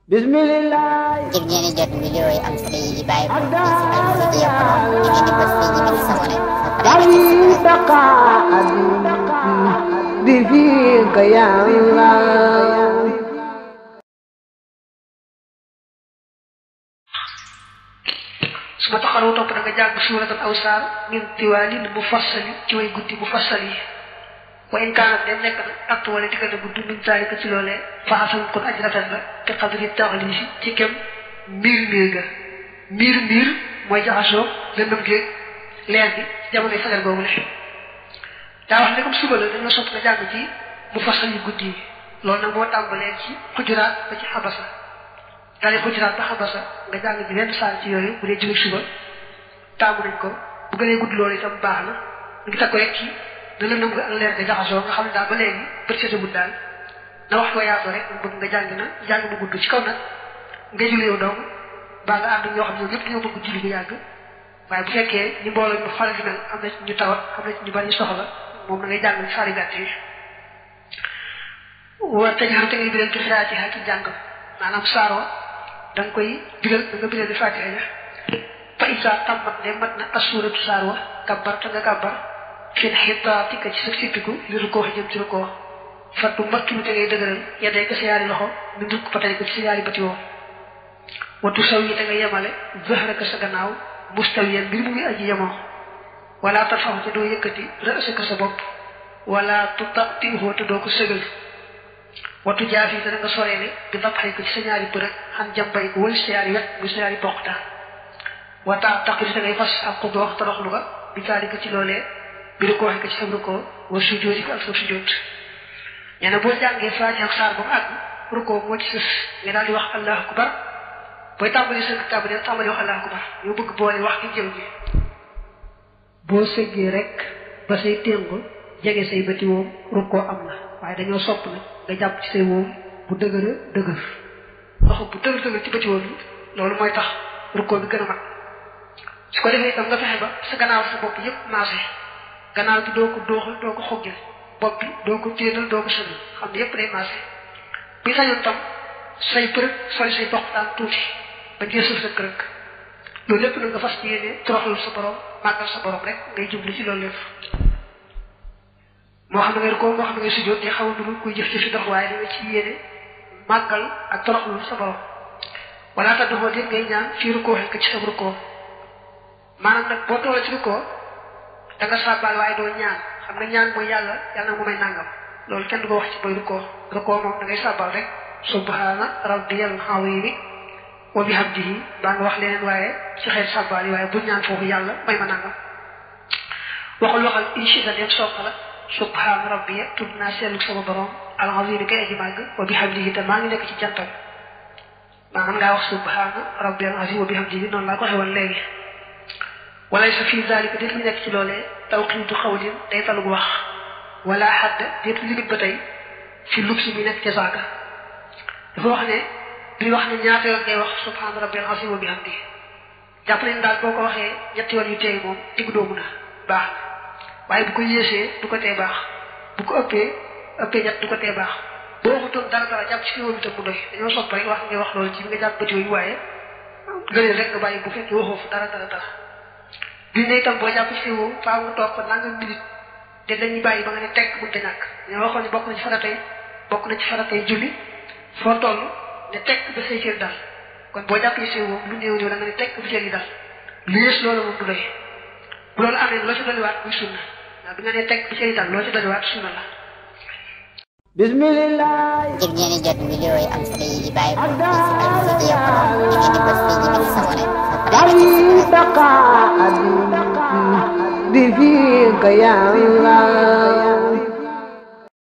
Bismillah. ngir ngeen jot vidéo yi am solo yi bàyyi ko ci Almouridiyyah Pro di ngeen di bës fii ñu bind s'abonné بفيك يا الله suma taxalu top da nga jàng suratul awsar min tiwalil mufassali ci way guddi mufassali wa in kana dem nek ak wala digale guddi min zalika ci lolé fa hasan ko ajratan la te qadri ta'lif ci kem mir moy jaxaso lendum ge leer bi jamono fagal bobu le da wax ne comme suba la dañu sopp nga jàng ci mufassali guddi lool nak mo tambalé ci hujurat ba ci habasa dale hujurat ba habasa nga jàng ci benn saal ci yoyu bu dé jël suba taamu nañ ko bu gëné gudd loolu itam baax na ngi takko rek ci da la nëmb ak leer ga jaxasoo nga xam daal ba léegi bëccëgu bu daal na wax ko yaatu rek bëgg nga jàng bu gudd ci kaw nag nga julli yow dong ba nga ànd ñoo xam ne ñëpp ñoo bëgg julli bu yàgg waaye bu fekkee ñi mbooloo ñu xale fi mel am na ci ñu tawat am na ci ñu bari soxla moom da ngay jàng saari gàtt yi wa tañaam te ngay biral ci fatiha ci jàng maanaam saaro da nga koy biral da nga biral di fatiha ja fa isa tammat ne mat na asuratu sarwa kabbar ta nga kabbar fi hitaati ka ci sa sippiku li ruko jëm ci ruko fatu makki te ngay dëgëral yedday ko sa yaari loxo mi nduk patay ko ci yaari bati wo watu sawi te nga yemale zahraka sa gannaaw mustawiyan bir mu ngi aji yemo wala tafahu te doo yëkkati ra'saka sa bopp wala tutatihu te doo ko sëgal watu jaafi te nga soreele bi dabxay ko ci sa ñaari bërëg xan jambay ko wël sa yaari wet bu sa yaari poqta wata taqir te ngay fas ak ko doox toroxlu ga bi taalika ci loolee bi ko waxe ko ci sabru ko wa sujudi ko ak sa sujud ñene bo jàngee fatiha ak saar bu àgg ruko mo ci sës nga daal di wax allahu akbar boy tàmbali sa tàmbali wax allahu akbar yow bëgg boole wax ki jëw ji boo sëggee rek ba say téngu jege say bëti woom ruko am na waaye dañoo sopp nag nga jàpp ci say woom bu dëgër loxo bu dëgër ci bëti woom loolu mooy tax ruko bi gën a mat su ko defee itam nga fexe ba sa gannaaw sa bopp yëpp maase gannaaw bi doo ko dooxal doo ko xoggil bopp bi doo ko téenal doo ko sënal xam ne yëpp day maase bi sañoon tam say përëg soli say poqtaan tuuti ba ngee suuf sa kërëg loolu lépp na nga fas ci yéene toroxlu sa borom màggal sa borom rek ngay jublu ci loolu lépp moo xam ne ngay rukkoo moo xam ne ngay sujjóot di xaw a nuru kuy jëf ci fi dox waaye da nga ci yéene màggal ak toroxlu sa borom wala ta doxoo déet ngay ñaan fii rukkoo xel ko ci sa rukkoo maanaam nag boo toll ci rukkoo da nga saabal waaye doo ñaan xam nga ñaan mooy yàlla na mu may nangam loolu kenn du ko wax ci boy rukkoo moom da ngay saabal rek subhana rabbiyal azimi wa bihamdihi daa nga wax leneen waaye ci xeet saabal yi waaye bu ñaan foofu yàlla may ma nangam waxal inchita dem sopp la subhana rabbiya tudd naa seetlu sama borom al azimi kay aji màgg wa bihamdihi te maa ngi nekk ci jantam maanaam ngaa wax subhana rabbiyal azimi wa bihamdihi noonu laa ko xewoon léegi wala sa fi zalika dit li nekk ci loolee tawqiitu xawlin day talug wax wala xadd dit limit ba tey fi lubsi bi nekk ca saaga dafa wax ne duy wax ne ñaata yoon ngay wax subhaana rabbil azim wa bihamdi jàpp nañ daal boo ko waxee ñetti yoon yu teey moom digg doomu na baax na waaye bu ko yéesee du ko tee baax bu ko ëppee ñett du ko tee baax boo waxutoon dara jàpp ci fi woon itam mu doy dañoo sopp rek wax ngay wax loolu ci bi nga jàpp bëti yooyu waaye gëneel rek nga bàyyi bu fekkee waxoo fu dara bi ne itam boo jàpp ci woo faaw nga toog ko nangam minute te dañuy bàyyi ba nga ne tekk mënta ñàkk ñoo waxoon ne bokk na ci faratay julli foo toll ne tekk ba say cër dal kon boo jàpp ci woo lu néew da nga ne tekk ba cër yi dal lu yées loolu moom du doy bu loolu amee loo ci dolliwaat muy sunna waaw bi nga ne tekk ba cër yi dal loo ci dolliwaat sunna la Bismillah ngir ngeen jot vidéo yi am solo yi bàyyi ko ci Almouridiyyah Pro di ngeen di bës fii ñu bind s'abonné بفيك يا الله